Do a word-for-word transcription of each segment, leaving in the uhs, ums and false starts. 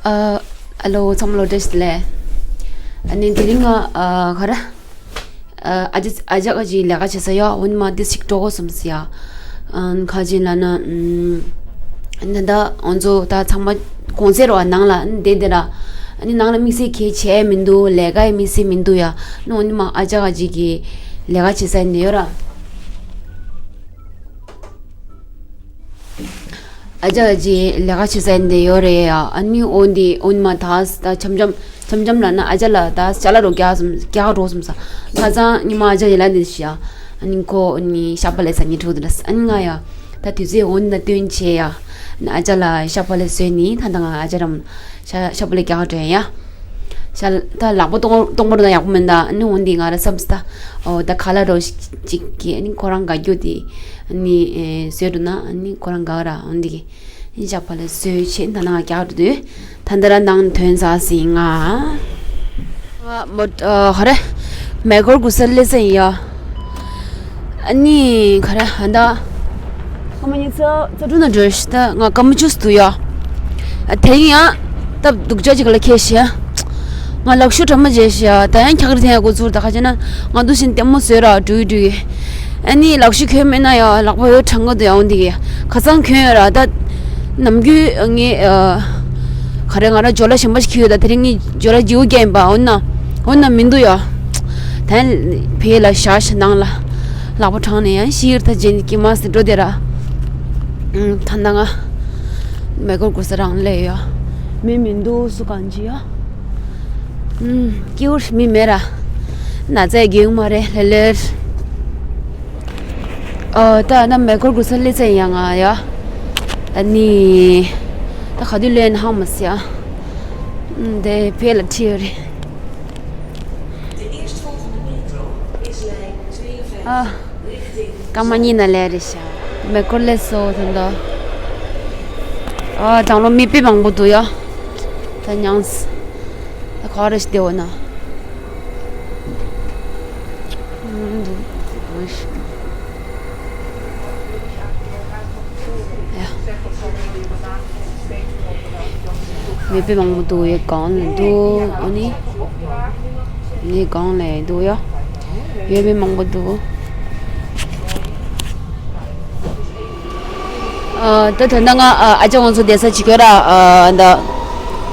ཨ། ཨ་ལོ། ཚང་མ་ལོ་བཀྲ་ཤིས་བདེ་ལེགས། ཨ་ནི་དེ་རིང་ང་ཨ་ག་རེ། ཨ་ཨ་ཅག་ཨ་ཅག་གི་ལས་ཀ་བྱེད་ས་ཡོད། འོ་ནི་མ་དེ་ཞིག་འགྲོ་དགོས་བསམ་སོང་ཡ། ཨ་ཁ་ཅིག་ལབ་ན། ཨམ། ད་ལྟ་ང་ཚོ་ད་ཚང་མ་གུང་སེང་རེད་པ། ནང་ལ་བསྡད་བསྡད་ར། ཨ་ནི་ནང་ལ་དམིགས་བསལ་གལ་ཆེ་མི་འདུག་ལས་ཀ་ཡི་དམིགས་བསལ་མི་འདུག་ཡ། ཨ་ནི་འོ་ནི་མ་ཨ་ཅག་ག་ཅིག་གི་ལས་ཀ་བྱེད་ས་ཡིན་ཡོད་ར། ཨ་ཅག་ག་ཅིག་ལས་ཀ་བྱེད་ས་ཡིན་ཡོད་རེད་ཡ། ཨ་ནི་འོ་འདི་འོ་ནི་མ་ད་ད་འཆམ་འཆམ་འཆམ་འཆམ་ལ་ན་ཨ་ཅག་ལ་ད་ཅ་ལག་རོ་རྒྱག་སོང་རྒྱག་འགྲོ་སོང་ས། ཁ་སང་ཉི་མ་ཨ་ཅག་ཡིན་ལ་འདི་ཤི་ཡ། ཨ་ནི་ཁོ་ཨ་ནི་ཤ་པ་ལས་ས་ཉི་དྲུག་འདི་ལ་ཨ་ནི་ང་ཡ། ད་དུས་ཚོད་འོ་ན་སྟོན་བྱས་ཡ། ཨ་ཅག་ལ་ཤ་པ་ལེ་བཟོས་ནི་ད་ད་ང་ཨ་ཅག་རམ་ཤ་ཤ་པ་ལེ་རྒྱག་དྲན་ཡ། ཤ་ད་ལག་པ་སྟོང་སྟོང་པར་ན་ཡག་པོ་མིན་ད་ཨ་ནི་འོ་འདི་ང་ར་བསམ་སི་ད། ཨོ་ད་ཁ་ལག་རོ་ཅིག་གི་ཨ་ནི་ཁོ་རང་དགའ་རྒྱུ་དེ་ཨ་ནི་བཟོས་འགྲོ་ན་ཨ་ནི་ཁོ་རང་དགའ་ར་འོ་འདི་གི་ཨ་ནི་ཤ་པ་ལེ་བཟོས་བྱས་ད་ང་རྒྱག་འགྲོ་དུས། ད་འདི་ར་ནང་ཐོན་ས་ཟིན་ང་། ང་མོ་ཨ་ཧ་རེ། མེ་འཁོར་གུ་ས་སླེབས་ས་ཡིན་ཡ། ཨ་ནི་ག་རེ་ཨ་ད། སྐར་མ་ཉི་ཤུ་རྩ་དྲུག་ན་འགྲོ་ཤི་ད་ང་སྐར་མ་བཅུ་ཙམ་འདུག་ཡ། ཨ་དེ་ཡིན་ཡ། སྟབས་སྡུག་ཅག་ཅིག་ལ་ཁེལ་ཤི་ཡ། ང་ལག་ཤུ་གྲ་མ་བྱས་ཤི་ཡ་ད་ཡང་འཁྱག་རི་འཐེན་ཡ་འགོ་ཚུགས་ད་ག་བྱས་ན་ང་འདུག་བཞིན་ལྟད་མོ་བཟོས་ར་འགྲུལ་འགྲུལ་གི། ཨ་ནི་ལག་ཤུ་གྱོན་མེད་ན་ཡ་ལག་པ་འོད་གྲང་གི་འདུག་ཡ་འོ་འདི་གི། ཁ་སང་གྱོན་ཡོད་ར་ད། ནམ་རྒྱུན་ངས་ཨ། ག་རེ་ང་རང་ཇོ་ལ་གཞན་པ་ཞིག་གྱོན་ཡོད་ད་དེ་རིང་ངས་ཇོ་ལ་བརྗེ་པོ་རྒྱག་ཡིན་པ་འོ་ན། འོ་ན་མི་འདུག་ཡ། ད་བེ་ལ་ཤ་ཤ་ནང་ལ། ལག་པ་བྲང་ནས་ཡང་ཤི་ཡིར་ད་ཇེན་ཀི་མ་སི་འགྲོ་དེ་ར། ཨུམ་ད་ནང་ང་། མེ་འཁོར་གུ་ས་རང་ལས་ཡ། མི་མི་འདུག་སུ་གང་ཅི་ཡ། ཨུམ། སྐྱིད་པོ་མི་མེད་ར། ན་ཚ་རྒྱུས་མ་རེད་ལེ་ལེར། ཨ་ད་ན་མེ་འཁོར་གུ་ས་ལི་ཚེ་ཡང་ང་ཡ། ཨ་ནི། ད་ག་དུས་ལེན་ཧང་མ་སི་ཡ། ཨུམ་དེ་ཕེ་ལ་ཁྲིད་ཡོད་རེད། ཨ། སྐར་མ་གཉིས་ན་ལས་རེད་ཤག་མེ་འཁོར་ལས་སོ་དོན་དུ། ཨ་དང་ལོ་མི་དཔེ་མང་པོ་འདུག་ཡ། ད་ཉངས། ད་ག་རེ་ཞིག་བདེ་བོ་ན། འདུག་ཡ། མི་དཔེ་མང་པོ་འདུག་ཡ་གང་ལ་འདུག་ཨ་ནི། ངའི་སྒང་ལ་འདུག་ཡ། ཡོད་མི་མང་པོ་འདུག་ཨ་ད་ད་ལྟ་ང་ཨ་ཅག་ང་ཚོ་བསྡད་ས་ཅིག་ཡོད་ར། ཨ་ད་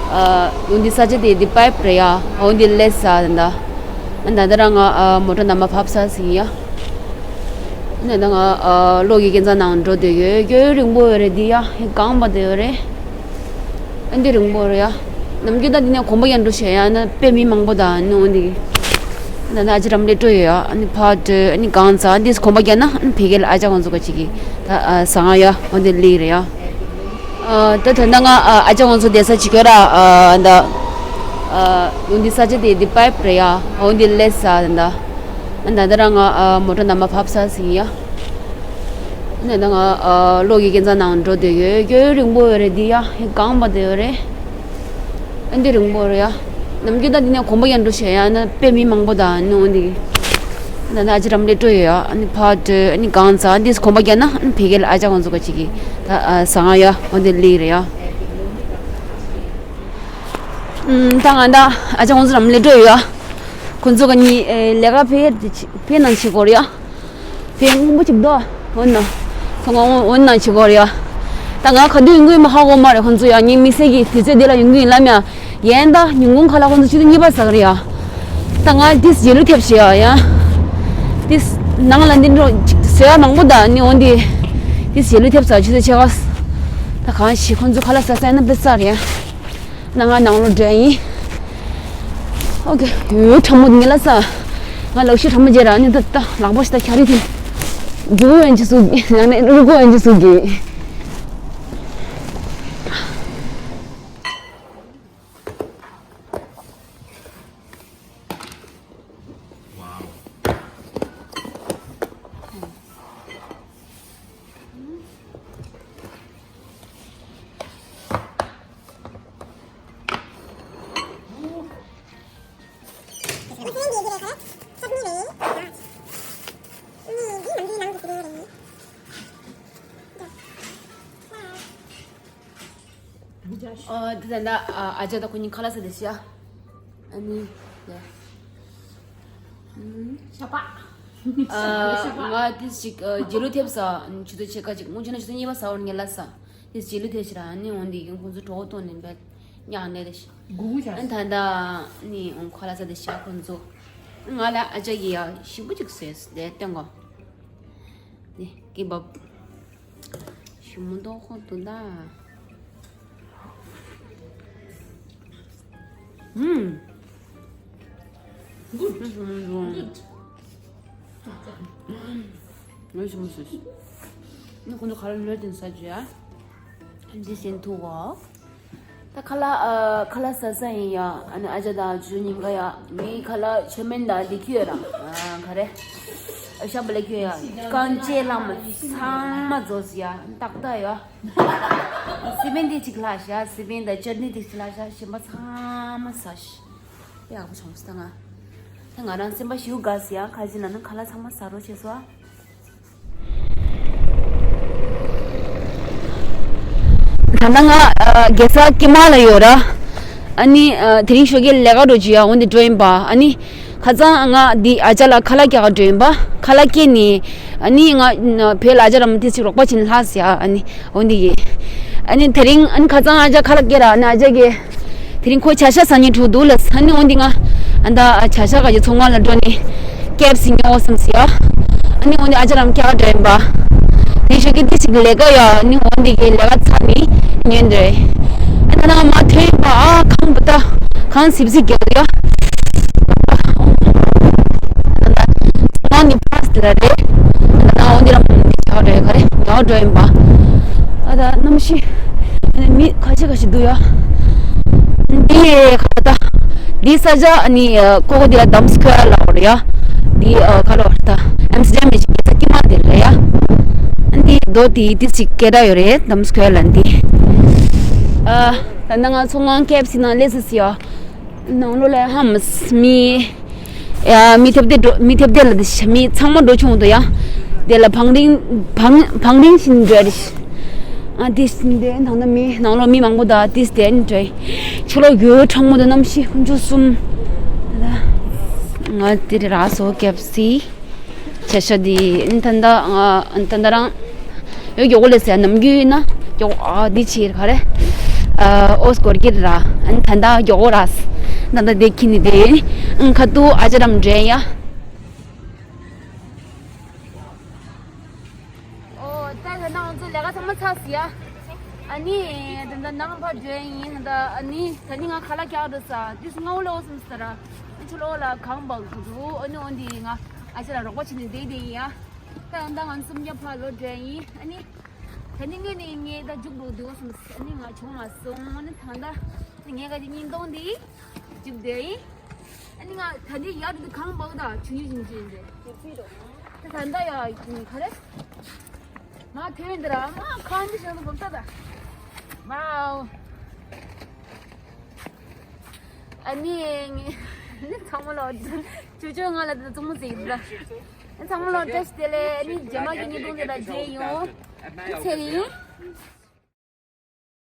ཨ་ཡོང་འདི་ས་ཆ་དེ་འདི་པའིབ་རེད་ཡ། འོ་འདི་སླེབས་ས་ད་ད། ཨ་ད་ད་ར་ང་ཨ་མོ་ཊ་ནང་མ་བབས་ས་ཟིན་ཡ། ཨ་ད་ད་ང་ཨ་གློག་གི་སྐས་འཛེག་ནང་འགྲོ་འདོད་ཡོད། ཡོད་རིང་པོ་ཡོད་རེད་འདི་ཡ། ཧེ་གང་པ་དེ་ཡོད་རེད། ཨ་འདི་རིང་པོ་རེད་ཡ། ནམ་རྒྱུན་ད་འདི་ནས་གོམ་པ་རྒྱག་འགྲོ་བྱས་ཡ་ན་དཔེ་མི་མང་པོ་དང་ནི་འོ་འདི། ད་ནི་ཨ་ཅག་རམ་ལས་སྤྲོ་ཡོད་ཡ། ཨ་ནི་ཕར་སྤྲོ་ཨ་ནི་གང་ཚ་འདི་གོམ་པ་རྒྱག་ན་ཨ་ནི་ཕ་གི་ལ་ཨ་ཅག་ང་ཚོ་ག་ཅིག་གི་ད་ཨ་ཟ་ང་ཡ་འོ་འདི་ལིག་རེད་ཡ། ཨ་ད་ད་ལྟ་ང་ཨ་ཅག་ང་ཚོ་བསྡད་ས་ཅིག་ཡོད་ར། ཨ་ད་ཨ་འོ་འདི་ས་ཆ་དེ་འདི་པའིབ་རེད་ཡ། འོ་འདི་སླེབས་ས་ད་ད། ཨ་ད་ད་ར་ང་ཨ་མོ་ཊ་ནང་མ་བབས་ས་ཟིན་ཡ། ཨ་ད་ད་ང་ཨ་གློག་གི་སྐས་འཛེག་ནང་འགྲོ་འདོད་ཡོད། ཡོད་རིང་པོ་ཡོད་རེད་འདི་ཡ། ཧེ་གང་པ་དེ་ཡོད་རེད། ཨ་འདི་རིང་པོ་རེད་ཡ། ནམ་རྒྱུན་ད་འདི་ནས་གོམ་པ་རྒྱག་འགྲོ་བྱས་ཡ་ན་དཔེ་མི་མང་པོ་དང་ནི་འོ་འདི། ད་ནི་ཨ་ཅག་རམ་ལས་སྤྲོ་ཡོད་ཡ། ཨ་ནི་ཕར་སྤྲོ་ཨ་ནི་གང་ཚ་འདི་གོམ་པ་རྒྱག་ན་ཨ་ནི་ཕ་གི་ལ་ཨ་ཅག་ང་ཚོ་ག་ཅིག་གི་ད་ཨ་ཟ་ང་ཡ་འོ་འདི་ལིག་རེད་ཡ། ཨུམ། ད་ང་ད་ཨ་ཅག་ང་ཚོ་རམ་ལས་སྤྲོ་ཡོད་ཡ། ཁོང་ཚོ་ག་ནི་ཨེ་ལས་ཀ་ཕེ་ཕེ་ནང་བྱེད་དགོས་རེད་ཡ། ཕེ་སྔོན་པོ་ཅིག་འདུག་འོ་ན། ཁོ་ང་འོ་ན་བྱེད་དགོས་རེད་ཡ། ད་ང་ག་དུས་ཡོང་གི་ཡིན་མ་ཧ་གོ་མ་རེད། ཁོང་ཚོ་ཡ་ངའི་དམིགས་བསལ་གྱི་དུས་ཚོད་འདི་ལ་ཡོང་གི་ཡིན་ལབ་ཡ། ཡན་ད་ཉིན་གུང་ཁ་ལ་ཁོང་ཚོ་ཆུ་ཚོད་གཉིས་པ་ཟ་གི་རེད་ཡ། ད་ང་ཏིས་རྗེས་ལུས་ཐེབས་བྱེད་ཡ་ཡ། ཏིས་ནང་ལ་འདི་འགྲོ་ཅིག་ཟ་ཡ་མང་པོ་ད་ནི་འོ་འདི། ཏིས་རྗེས་ལུས་ཐེབས་ཚར་ཆུ་ཚོད་ཕྱེད་ཀ། ད་གང་ཞིག་ཁོང་ཚོ་ཁ་ལག་ཟ་ས་ཡིན་ན་དཔེ་ཚར་རེད་ཡ། ན་ང་ནང་ལོགས་འགྲོ་ཡིན། ཨོ་ཁེ། ཡོ་ཁྲ་མོ་ངེ་ལ་ས། ང་ལག་ཤུ་ཁྲ་མོ་རྗེས་ར་ནི་ད་ད་ལག་པ་ཞིག་ད་ཁྱ་རི་དེ། རྒྱུ་ཡན་ཅི་སུ་ཡང་ནས་རུ་གོ་ཡན་ཅི་སུ་གི། ཨ་དེ་ད་ལྟ་ཨ་ཅག་ད་ཁོ་གཉིས་ཁ་ལག་ཟ་བསྡད་ཤག་ཨ་ནི་ཡ། ཤ་པ། ཨ་ང་དེ་ཞིག་ཨ་རྗེས་ལུས་ཐེབས་ས་ཆུ་ཚོད་ཕྱེད་ཀ་ཅིག་སྔོན་ཆད་ན་ཆུ་ཚོད་གཉིས་པ་ཟ་བར་ངས་ལ་ས། དེ་རྗེས་ལུས་ཐེབས་ཤག་ར་ཨ་ནི་འོང་དེ་ཡིན་ཁོང་ཚོ་གྲོགས་གཏོང་ནས་འབད། ཉག་ནས་དེ་ཤི། གུ་གུ་ཆགས། ཨན་ད་ད་ནི་ཨོང་ཁ་ལ་ས་དེ་ཤ་ཁོན་ཚོ། ང་ལ་ཨ་ཅག་གི་ཡ་ཞིམ་པོ་ཅིག་ཟོས་དེ་སྟོན་གོ། ནི་ཀི་བབ། ཞིམ་མོ་མདོག་ཁོ་དུ་ད། ཧུམ། Good. Good. ངས་ཞིམ་མོ་ཟོས། ནི་ཁོ་ཚོ་ཁ་ལ་ལོས་དེ་ས་ཅུ་ཡ། འདི་ཟིན་ཐུ་བ། ད་ཁ་ལག་ཨ་ཁ་ལག་ཟ་ས་ཡིན་ཡ། ཨ་ནི་ཨ་ཅག་དང་ཇུ་ཉིན་ག་ཡ། ངའི་ཁ་ལག་ཆོས་མིན་དང་འདི་ཁྱོད་རང་ཨ་ག་རེ། ཨ་ཤ་བ་ལ་ཁྱོད་ཡ། རྐང་རྗེས་ལྷག་མ་ཚང་མ་རྫོགས་ཡ། ཏག་ཏག་ཡ། སི་པན་དེ་གཅིག་ལྷག་ཤ། སི་པན་དང་ཅར་ནི་དེ་གཅིག་ལྷག་ཤ། གཞན་པ་ཚང་མ་ཟ་ཤ། དཔེ་ཡག་པོ་བྱུང་སོང་ད་ང་། ད་ང་རང་སེམས་པ་ཞེ་པོ་དགའ་སི་ཡ། ཁ་ཅིག་ན་ནི་ཁ་ལག་ཚང་མ་ཟ་རོགས་བྱས་སོ་ཨ། ད་ལྟ་ང་ཨ་རྒྱལ་ས་ཀི་མ་ལ་ཡོད་ར། ཨ་ནི་ཨ་དེ་རིང་ཞོགས་ཀས་ལས་ཀ་འགྲོ་རྒྱུ་ཡ། འོན་ཏེ་འགྲོ་ཡིན་པ། ཨ་ནི་ཁ་སང་ང་འདི་ཨ་ཅག་ལ་ཁ་ལག་སྐྱེལ་ག་འགྲོ་ཡིན་པ། ཁ་ལག་སྐྱེལ་ནི་ཨ་ནི་ང་བོད་ལ་ཨ་ཅག་ར་མ་དེ་ཅིག་རོགས་པ་བྱེད་ནི་ལྷག་སི་ཡ། ཨ་ནི་འོན་ཏེ་ཡིན། ཨ་ནི་དེ་རིང་ཨ་ནི་ཁ་སང་ཨ་ཅག་ཁ་ལག་སྐྱེལ་ར། ཨ་ནི་ཨ་ཅག་གིས་དེ་རིང་ཁོ་བྱ་ཤ་ཟ་སྙིང་བྲོ་འདུག་ལ། ཨ་ནི་འོན་ཏེ་ང་ཨ་ད་བྱ་ཤ་ག་ཅིག་ཚོང་ཁང་ལ་འགྲོ་ནི་ཀེབ་སི་ཉོ་བསམ་སི་ཡ། ཨ་ནི་འོན་ཏེ་ཨ་ཅག་ར་མ་སྐྱེལ་ག་འགྲོ་ཡིན་པ། དེ་ཞོགས་ཀས་དེ་ཅིག་ལས་ཀ་ཡ། ཨ་ནི་འོན་ཏེ་གི་ལས་ཀ་ཚར་ནི་ཉོན་འདྲེ། ཨ་ད་ང་མ་ཐོན་པ་ཨ་ཁང་པ་ད་ཁང་སིབ་སིབ་རྒྱག་ཡ། ང་ནི་ཕ་སི་ལ་རེད། ང་འོ་འདི་རང་མི་ཁྱག་རེད་ག་རེ་ངའོ་འགྲོ་ཡིན་པ། ཨ་ད་གནམ་གཤིས་མི་ཁ་ཤས་ཁ་ཤས་འདུག་ཡ། འདི་ཁ་ད་འདི་ས་ཆ་ནི་ཀོ་ཀོ་འདི་ལ་དམ་སི་ཁོ་ཡ་ལ་འོ་རེད་ཡ། འདི་ཁ་ལོ་ད་ཨམ་སི་ཌམ་མི་ཞིག་གི་ས་ཀི་མ་དེ་རེད་ཡ། འདི་རྡོ་དེ་དེ་ཅིག་སྐད་གྲགས་ཡོད་རེད། དམ་སི་ཁོ་ཡ་ལ་འདི། ཨ་ད་ནང་ང་ཚོ་ང་ཀེབ་སི་ནང་སླེབས་སོང་ཡ། ནང་ལོགས་ལ་ཧམ་མི་ཡ་མི་ཐེབས་དེ་འགྲོ་མི་ཐེབས་དེ་ལ་དེ་མི་ཚང་མ་འགྲོ་བྱུང་འདུག་ཡ། དེ་ལ་བང་རིང་བང་བང་རིང་བཞིན་འགྲོ་རེད། ཨ་དེ་དེ་ནང་ན་མི་ནང་ལོགས་མི་མང་པོ་དང་དེ་དེ་འགྲོ། ཕྱི་ལོགས་ཡོད་གྲང་མོ་དང་གནམ་གཤིས་ཁུ་ཆུ་གསུམ། ང་དེ་རེད་ར་སོ་ཀེབ་སི། བྱ་ཤ་འདི་ཨན་ད་ད་ཨན་ད་ད་རང་ཡོ་མགྱོགས་པོ་ལས་ཟེར་ནམ་རྒྱུན་ཡིན་ན་མགྱོགས་ཨ་འདི་ཕྱིར་ག་རེ་ཨ་ཨོ་སྐོར་གྱི་ར་ཨན་ད་ད་མགྱོགས་པོ་ར་ད་ད་འདི་ཁྱི་ནི་དེ་ཨན་ཁ་ཏུ་ཨ་ཅག་རམ་འདྲེན་ཡ། ཨོ་ད་ད་ནང་ཚོ་ལས་ཀ་ཚང་མ་ཚར་སི་ཡ། ཨ་ནི་ད་ད་ནང་ཕར་འདྲེན་ཡིན་ད་ཨ་ནི་ད་ནི་ང་ཁ་ལག་རྒྱག་འགྲོ་ས་དུས་སུ་ང་འོ་ལོ་སམ་ས་ར་ཨ་ཆུ་ལོ་ལ་གང་བག་འགྲོ་ཨ་ནི་འོ་འདི་ང་ཨ་ཅག་ལ་རོགས་པ་བྱེད་ནི་བསྡད་བསྡད་ཡིན་ཡ། ད་ཡང་ད་ང་སུམ་བརྒྱ་ཕར་ལོག་འདྲེན་ཡིན། ཨ་ནི་ད་ནི་ངས་ནི་ངས་ད་རྒྱུག་འགྲོ་འདུག་སོང་། ཨ་ནི་ང་བྱུང་མ་སོང་། ཨ་ནི་ད་ད་ངས་ག་དེ་ཉིན་གཏོང་འདི་རྒྱུག་བསྡད་ཡིན། ཨ་ནི་ང་ད་ནི་ཡར་འདི་གང་འབག་ད་ཆུ་ཡུ་བཞིན་བཞིན་རེད། ད་ད་ད་ཡ་ག་རེ་མ་ཐོན་འདི་ར་མ་གང་འདི་བཞིན་དུ་འབབ་ད་ད་མའོ། ཨ་ནི་ངས་ནི་ཚང་མ་ལ་ཅོ་ཅོ་ང་ལ་དེ་ཚང་མ་ཟེར་གི་འདུག་ད་ཚང་མ་ལ་བཀྲ་ཤིས་བདེ་ལེགས། ཨ་ནི་རྗེས་མ་གི་ཉིན་ཐོང་དེ་ལ་མཇལ་ཡོང་། ཚེ་རིང་།